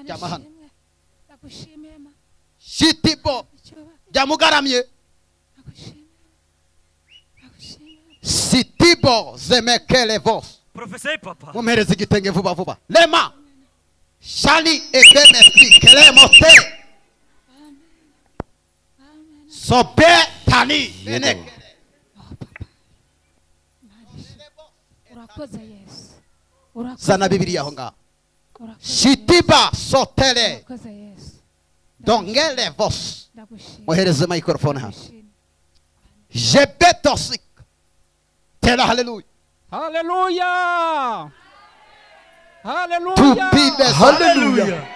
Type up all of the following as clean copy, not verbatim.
Jyama hano. Shitibo jyamugaramye. Sitibo zemekelevos. Professeur papa. Mumhereze igitenge vuba vuba. Lema. Shali ebemesi kelemote. Sobe tani. Zana Bibiliya aho ngaho. Shitiba sotele. Dongele vos. Muhereze microphone hano. Jebetosik. Tela hallelujah. Hallelujah. Hallelujah. Hallelujah.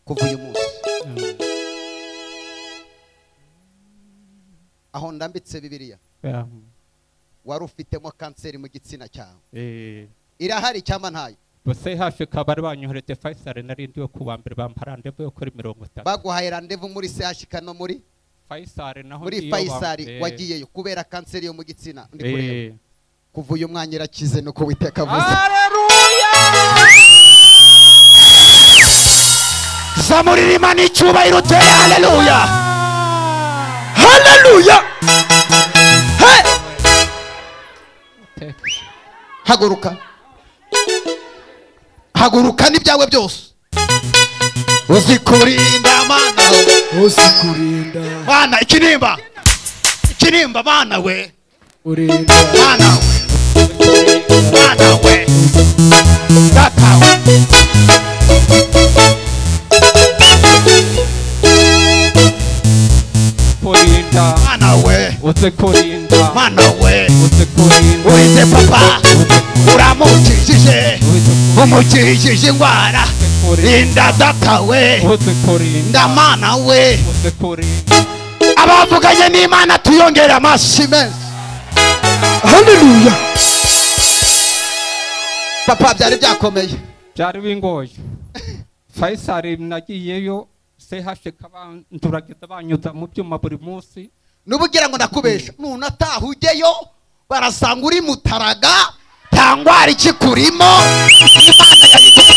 Kuva uyu munsi aho ndambitse Bibiliya wari ufitemo kanseri mu gitsina cyawe irahari cyangwa ntayo? Bose hafi kabari banyoherete Faisal nari ndiyo kuwa mbere bampa rendez-vous yo kuri 30. Baguhaye rendez-vous muri CHK no muri Faisal naho muri Faisal wagiyeyo kubera kanseri yo mu gitsina ndi kureba. Kuva uyu mwanya irakize nuko Uwiteka avuze. Haleluya. Zamurira Imana icyubahiro tere haleluya. Haleluya. Hey! Haguruka. Haguruka n'ibyawe byose. Uzikurinda mana, uzikurinda mana ikinimba. Ikinimba mana we. Urinda mana we. Mana we. Data we. Kurinda mana we. Uzikurinda mana we. Uzikurinda. Urinze papa. Uramukijije. Umukijije ingwara. Rinda data we. Uzikurinda mana we. Uzikurinda. Abavuganye n'Imana tuyongera amashyi menshi. Haleluya. Papa byari byakomeye. Byari bingoye. Faisal nagiyeyo CHK bandurageza banyuza mu byuma buri munsi. Nubugira ngo ndakubesha nunataha ujyeyo barasanga uri mutaraga tangwara ikikurimo. Imana yayiguha.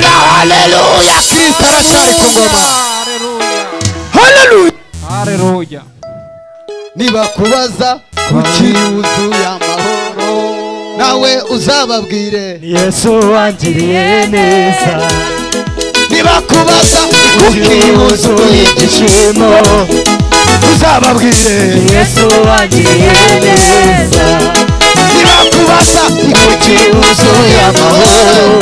Haleluya. Kristo aracyari ku ngoma. Haleluya. Haleluya. Niba kubaza kuki wuzuye amahoro nawe uzababwire Yesu wangiriye neza. Niba kubaza kuki wuzuye ibyishimo uzababwire Yesu wangiriye neza. Niba kubaza kuki wuzuye amahoro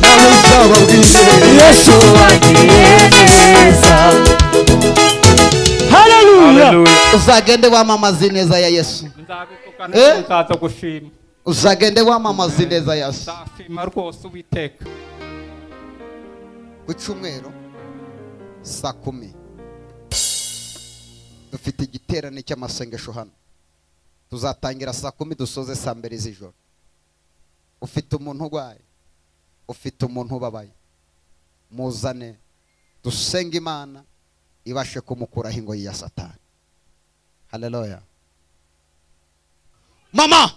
nawe uzababwire Yesu wangiriye neza. Haleluya. Uzagende wamamaza ineza ya Yesu. Nzaza gushima. Uzagende wamamaza ineza ya Yesu. Nzashima rwose Uwiteka. Ku cyumweru saa 10 dufite igiterane cy'amasengesho hano. Tuzatangira saa 10 dusoze saa 2 z'ijoro. Ufite umuntu urwaye, ufite umuntu ubabaye, muzane dusenge Imana ibashe kumukuraho ingoyi ya Satani. Haleluya. Mama,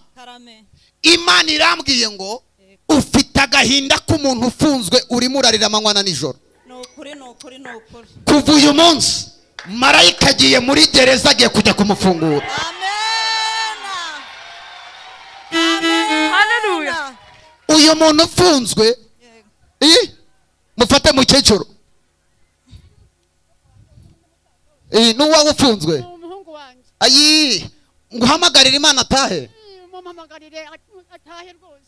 Imana irambwiye ngo ufite agahinda k'umuntu ufunzwe urimo urarira amanywa na nijoro. Kuva uyu munsi marayika agiye muri gereza agiye kujya kumufungura. Haleluya. Uyu muntu ufunzwe mufate mukecuru. Nuwawe ufunzwe. Ayi, nguhamagarira Imana atahe. Mumuhamagarire atahe rwose.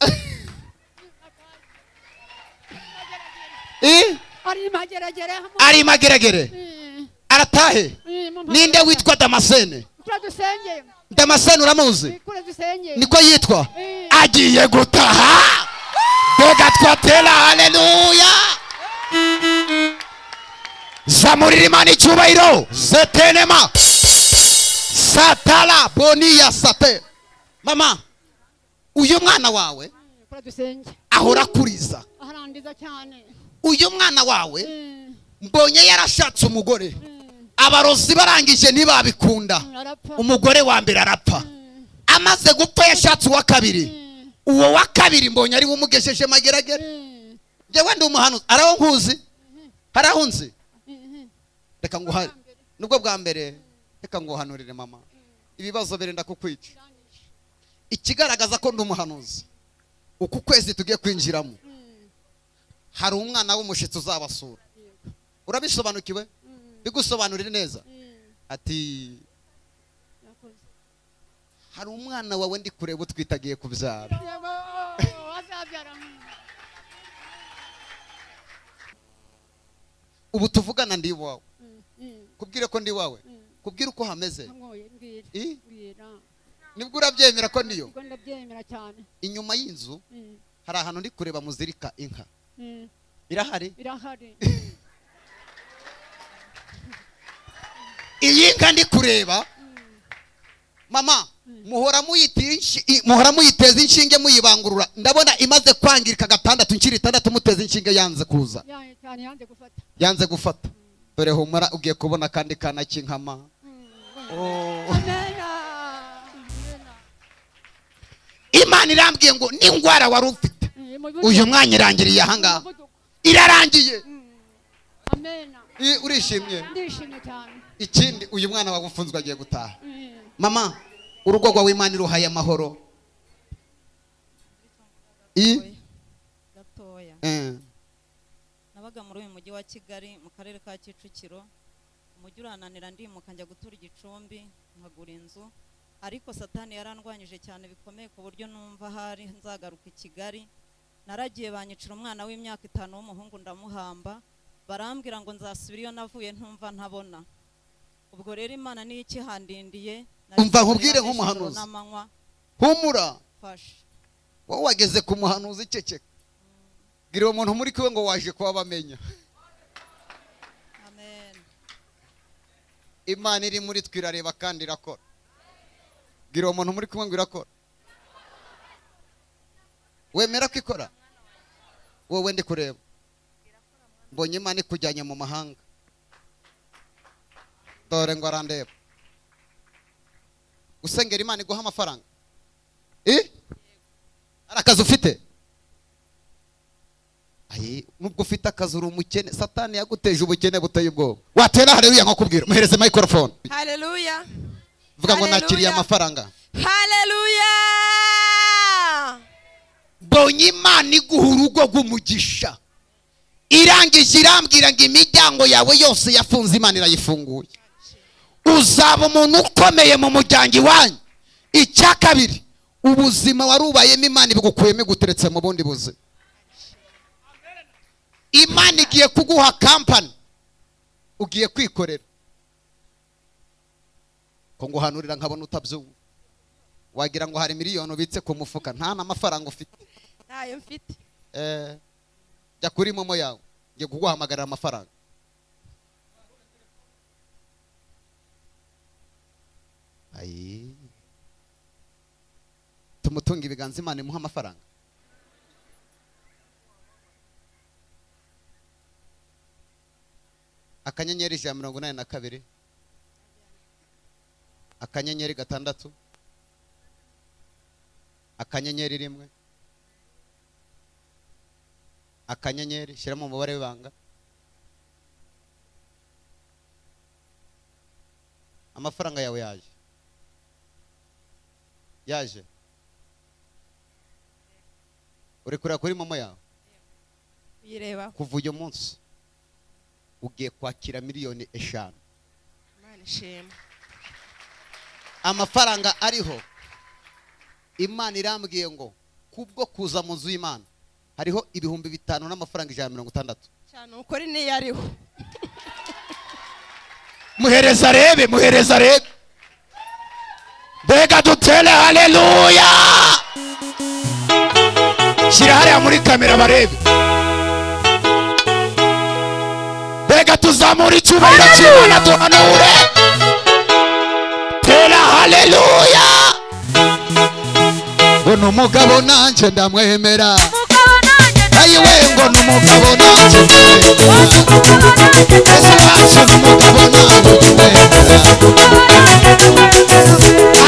Ari mageragere. Aratahe. Ninde witwa Damascene? Damascene uramuzi? Niko yitwa. Agiye gutaha. Bega twatela haleluya. Zamurira Imana icyubahiro. Zetenema. Satala boniya sate. Mama, uyu mwana wawe ahora kuriza. Uyu mwana wawe mbonye yarashatse umugore Abarozi barangije ntibabikunda. Umugore wa mbere arapfa. Amaze gupfa yashatse uwa kabiri. Uwo wa kabiri mbonye ari umugesheje mageragere. Jewe ndi umuhanuzi, araho nkuzi? Harahunzi? Reka nguhare. Nubwo bwa mbere reka nguhanurire mama. Ibibazo birenda kukwica. Ikigaragaza ko ndi umuhanuzi, uku kwezi tugiye kwinjiramo hari umwana w'umushitsi uzabasura. Urabisobanukiwe? Bigusobanurire neza. Ati hari umwana wawe ndi kureba utwitagiye kubyara. Ubu tuvugana ndi wawe. Kubwire ko ndi wawe. Kubwire uko hameze. Nibwo urabyemera ko ndiyo? Ndabyemera cyane. Inyuma y'inzu hari ahantu ndi kureba muzirika inka. Irahari? Irahari. Iyi nka ndi kureba mama, muhora muyiteza inshinge muyibangurura. Ndabona imaze kwangirika gatandatu nkiri itandatu muteza inshinge yanze kuza. Yanze gufata. Dore humura ugiye kubona kandi kana kinkama. Imana irambwiye ngo n'ingwara wari ufite uyu mwanya irangiriye ahanga. Irarangiye. Amen. Urishimye? Ndishimye cyane. Ikindi uyu mwana wagufunzwe agiye gutaha. Mama, urugo rwawe Imana iruhaye amahoro. Gatoya. Nabaga muri uyu mujyi wa Kigali mu karere ka Kicukiro. Umujyi urananira ndimuka njya gutura Igicumbi nkagura inzu. Ariko Satani yarandwanyije cyane bikomeye ku buryo numva hari nzagaruka i Kigali. Naragiye banyicira umwana w'imyaka 5 w'umuhungu ndamuhamba. Barambwira ngo nzasubira iyo navuye ntumva ntabona. Ubwo rero Imana niyo ikihandindiye. Umva nkubwire nk'umuhanuzi. Humura. Wowe wageze ku muhanuzi ceceka. Gira uwo muntu muri kuwe ngo waje kuba bamenya. Amen. Imana iri muri twirareba kandi irakora. Gira uwo muntu muri kumwe ngo irakora. Wemera ko ikora? Wowe ndi kureba. Mbonye Imana ikujyanye mu mahanga. Dore ngo arandeba. Usengera Imana iguha amafaranga. Ari akazi ufite? Ayi, nubwo ufite akazi uri umukene. Satani yaguteje ubukene buteye ubwoba. Watera haleluya nkakubwira. Muhereze microphone. Haleluya. Vuga ngo nakiriye amafaranga. Haleluya. Mbonye Imana iguha urugo rw'umugisha. Irangije irambwira ngo imiryango yawe yose yafunze Imana irayifunguye. Uzaba umuntu ukomeye mu muryango iwanyu. Icya kabiri, ubuzima warubayemo Imana ibugukuyemo iguteretse mu bundi buzima. Imana igiye kuguha company, ugiye kwikorera. Ko nguhanurira nkabona utabyumva. Wagira ngo hari miliyoni ubitse ku mufuka, nta n'amafaranga ufite. Ntayo mfite. Jya kuri momo yawe, ngiye kuguhamagarira amafaranga. Ayi. Tumutunga ibiganza Imana imuha amafaranga. Akanyenyeri 182 akanyenyeri 6 akanyenyeri 1 akanyenyeri, shyiramo umubare w'ibanga. Amafaranga yawe yaje. Yaje. Uri kureba kuri momo yawe? Uyireba. Kuva uyu munsi ugiye kwakira miliyoni 5. Imana ishimwe. Amafaranga ariho. Imana irambwiye ngo kubwo kuza mu nzu y'Imana hariho 5000 n'amafaranga 160. Cyane ukuri niyo ariho. Muhereza rebe, muhereza rebe. Mbega dutere haleluya. Shyira hariya muri kamera barebe. Mbega tuzamura icyubahiro cy'Imana duhanure. Tera haleluya. Ngo n'umugabo nanjye ndamwemera. Ayiwe ngo n'umugabo nanjye ndamwemera. Yesu wacu n'umugabo nanjye.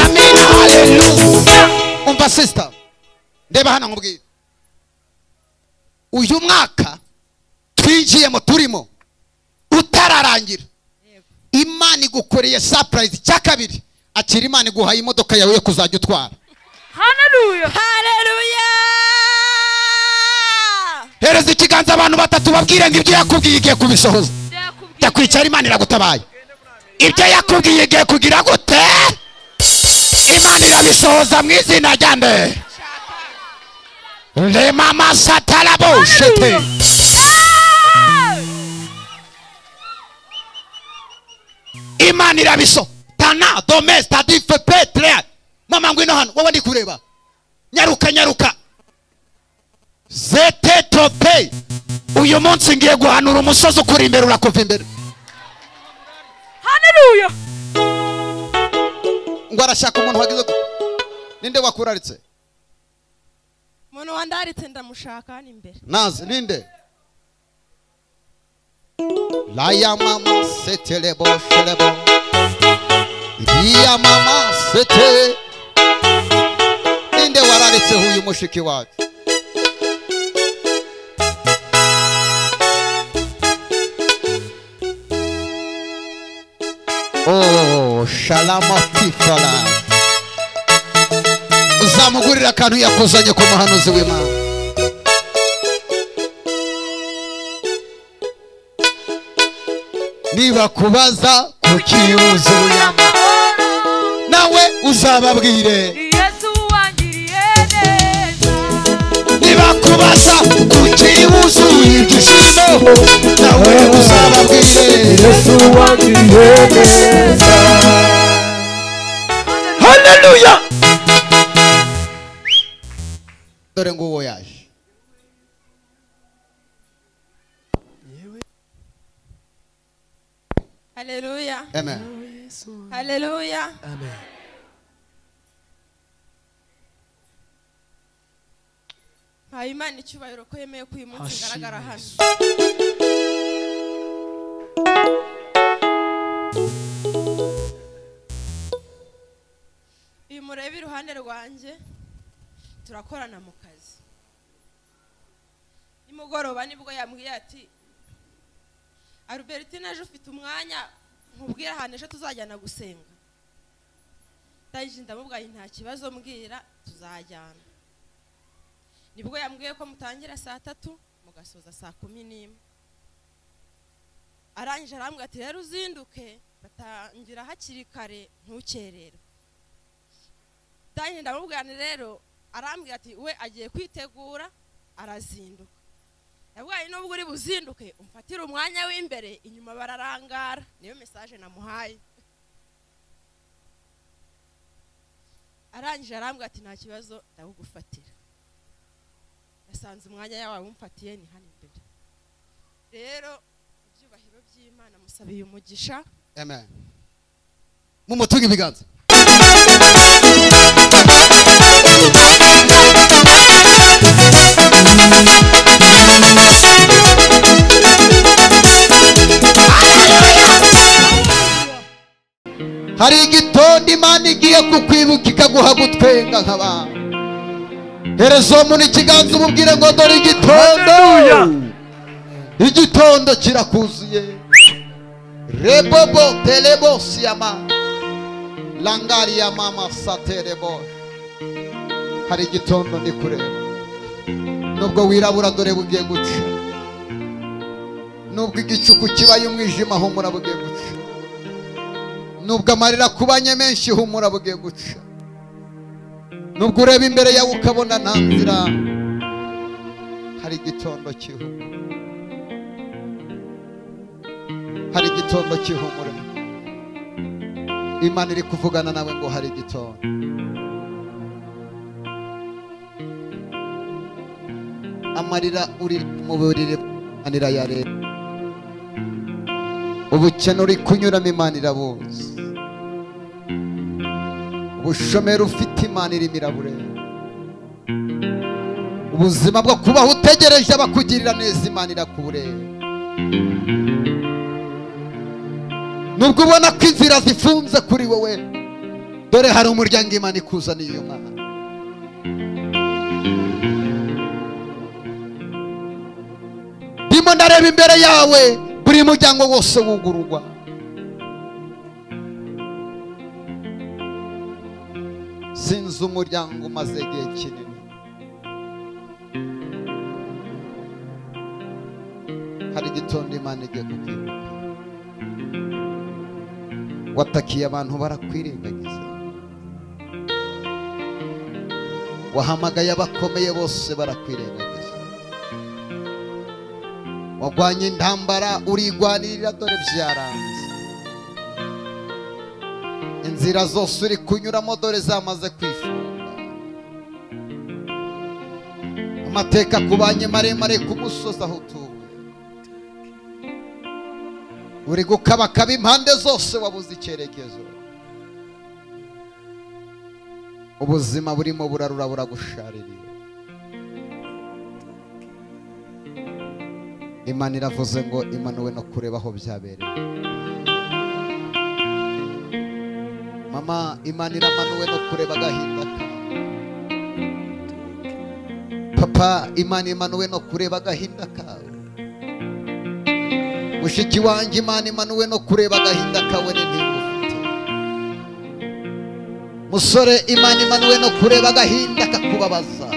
Amen, haleluya. Umva sister, ndeba hano nkubwire, uyu mwaka twinjiyemo turimo utararangira, Imana igukoreye surprise. Cya kabiri, akira Imana iguhaye imodoka yawe yo kuzajya utwara. Haleluya. Haleluya. Hereza ikiganza abantu batatu babwire ngo ibyo yakubwiye igiye kubisohoza. Jya kwicara, Imana iragutabaye. Ibyo yakubwiye igiye kugira gute? Imana irabisohoza mu izina rya nde? Le mama satalabo shete. Imana irabiso tana domesta dife petre. Mama ngwino hano, wowe ndi kureba. Nyaruka nyaruka. Zete tope. Uyu munsi ngiye guhanura umusozi ukuri imbere urakuva imbere. Haleluya. Ngo arashaka umuntu wagize. Ninde wakuraritse? Umuntu wandaritse ndamushaka hano imbere. Nazi ninde? Laya mama setelebo shelebo. Iya mama sete. Ninde wararitse huyu mushiki wacu? Oh, shalama tifala. Uzamugurira akantu yakuzanye ku muhanuzi w'Imana. Niba kubaza kuki wuzuye amahoro, nawe uzababwire Yesu wangiriye neza. Niba kubaza kuki wuzuye ibyishimo, nawe uzababwire Yesu wangiriye neza. Haleluya. Dore nguwo yaje. Haleluya. Amen. Haleluya. Amen. Mpaye Imana icyubahiro ko yemeye ko uyu munsi ngaragara hano. Uyu murebe iruhande rwanjye turakorana mu kazi. Nimugoroba nibwo yambwiye ati Albertine ejo ufite umwanya nkubwira ahantu ejo tuzajyana gusenga. Ndangije ndamubwaye nta kibazo mbwira tuzajyana. Nibwo yambwiye ko mutangira saa 3 mugasoza saa 11. Arangije arambwira ati rero uzinduke batangira hakiri kare ntukererwe. Ndangije ndamubwira rero, arambwira ati we agiye kwitegura arazinduka. Yabwaye nubwo uri buzinduke umfatira umwanya w'imbere inyuma bararangara. Niyo message namuhaye. Arangije arambwira ati nta kibazo ndagufatira. Nasanze umwanya yawe umfatiye ni hano imbere. Rero ibyubahiro by'Imana musabiye umugisha. Amen. Mumutunge ibiganza. Hari igitondo Imana igiye kukwibuka ikaguha gutwenga nk'abantu. Hereza uwo muntu ikiganza umubwire ngo dore igitondo. Igitondo kirakuzuye. Rebobo telebo siyama langari ya mama saterebo. Hari igitondo ndi kureba. Nubwo wirabura dore bugiye guca. Nubwo igicuku kibaye umwijima humura bugiye guca. Nubwo amarira kubanye menshi humura bugiye guca. Nubwo ureba imbere yawe ukabona nta nzira, hari igitondo cy'ihumure. Hari igitondo cy'ihumure. Imana iri kuvugana nawe ngo hari igitondo. Amarira uri mu buriri Imana irayareba. Ubukene uri kunyuramo Imana irabuzi. Ubushomeri ufite Imana irimo irabureba. Ubuzima bwo kubaho utegereje abakugirira neza Imana irakubureba. Nubwo ubona ko inzira zifunze kuri wowe, dore hari umuryango Imana ikuzaniye uyu mwana. Ndimo ndareba imbere yawe buri muryango wose wugururwa. Sinzi umuryango umaze igihe kinini, hari igitondo Imana igiye kukwibuka. Watakiye abantu barakwirengagiza, wahamagaye abakomeye bose barakwirengagiza, wagwanye intambara urigwanirira dore byaranze. Inzira zose uri kunyuramo dore zamaze kwifunga. Amateka kubanye maremare ku musozi aho utuye, uri gukabakaba impande zose wabuze icyerekezo. Ubuzima burimo burarura buragushaririye. Imana iravuze ngo imanuwe no kureba aho byabereye. Mama, Imana iramanuwe no kureba agahinda kawe. Papa, Imana imanuwe no kureba agahinda kawe. Mushiki wanjye, Imana imanuwe no kureba agahinda kawe n'intimba ufite. Musore, Imana imanuwe no kureba agahinda kakubabaza.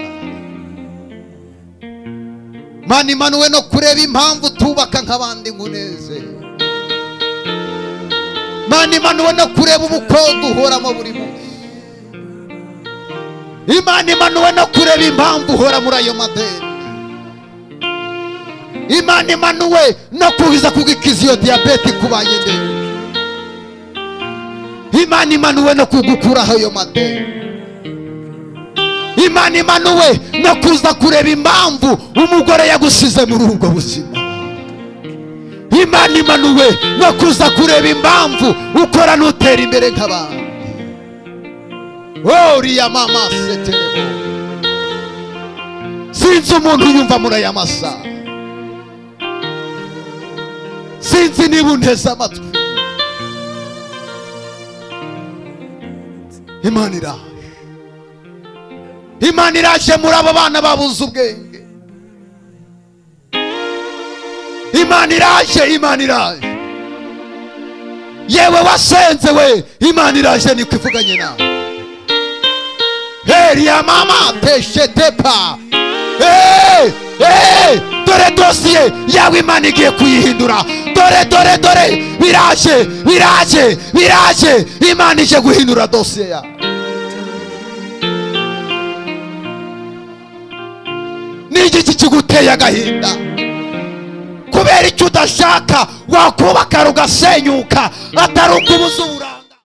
Imana imanuwe no kureba impamvu tubaka nk'abandi ngo unezere. Imana imanuwe no kureba ubukode uhoramo buri munsi. Imana imanuwe no kureba impamvu uhora muri ayo madeni. Imana imanuwe no kuza kugikiza iyo diyabete ikubanye ndende. Imana imanuwe no kugukuraho ayo madeni. Imana imanuwe no kuza kureba impamvu umugore yagusize muri ubwo buzima. Imana imanuwe no kuza kureba impamvu ukora n'utera imbere nk'abandi. Oriya mama seterebo. Sinzi umuntu yumva muri aya masaha. Sinzi niba unteze amatwi. Imana iraje. Imana iraje muri abo bana babuze ubwenge. Imana iraje, Imana iraje. Yewe wasenze we, Imana iraje niko ivuganye nawe. Heri ya mama teshetepa. Hey, hey, dore dosiye yawe Imana igiye kuyihindura. Dore dore dore biraje, biraje, biraje. Imana ije guhindura dosiye yawe. Niki kiguteye agahinda? Kubera icyo udashaka wakubaka rugasenyuka atari ukubuza uburara.